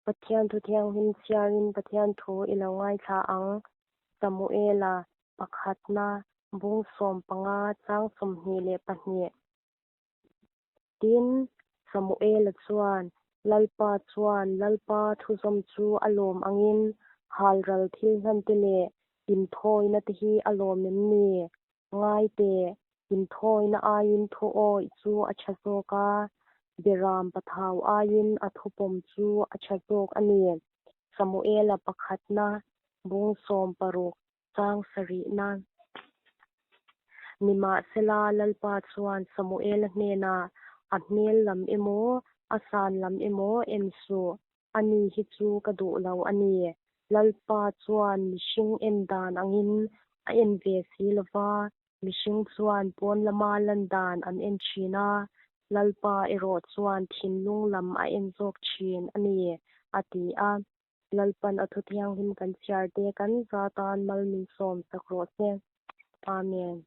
Pathian thu thianghlim chhiarin Pathian thu i lo ngaithla ang. Samuela pakhatna bung 15 chang 22. Tin, Samuela chuan, Lalpa chuan Lalpa thuzawm chu a lawm angin halral thil hnante leh inthawina te hi a lawm em ni? Ngai teh, inthawina aiin thu awih chu a tha zawk a, beram pathau aiin a thupawm chu a tha zawk a ni. Samuela pakhatna bung 60 chang sarihna. Nimahsela, Lalpa chuan Samuela hnenah, A hmel lam emaw, a san lam emaw en suh, ani hi chu ka duh lo a ni. Lalpa chuan mihring en dan angin a en ve si lo va, mihring chuan pawn lama lan dan an en thin a, Lalpa erawh chuan thinlung lam a en zawk thin a ni, a ti a. Lalpan a thu thianghlim kan chhiar te kan za tan mal min sawm sak rawh se. Amen.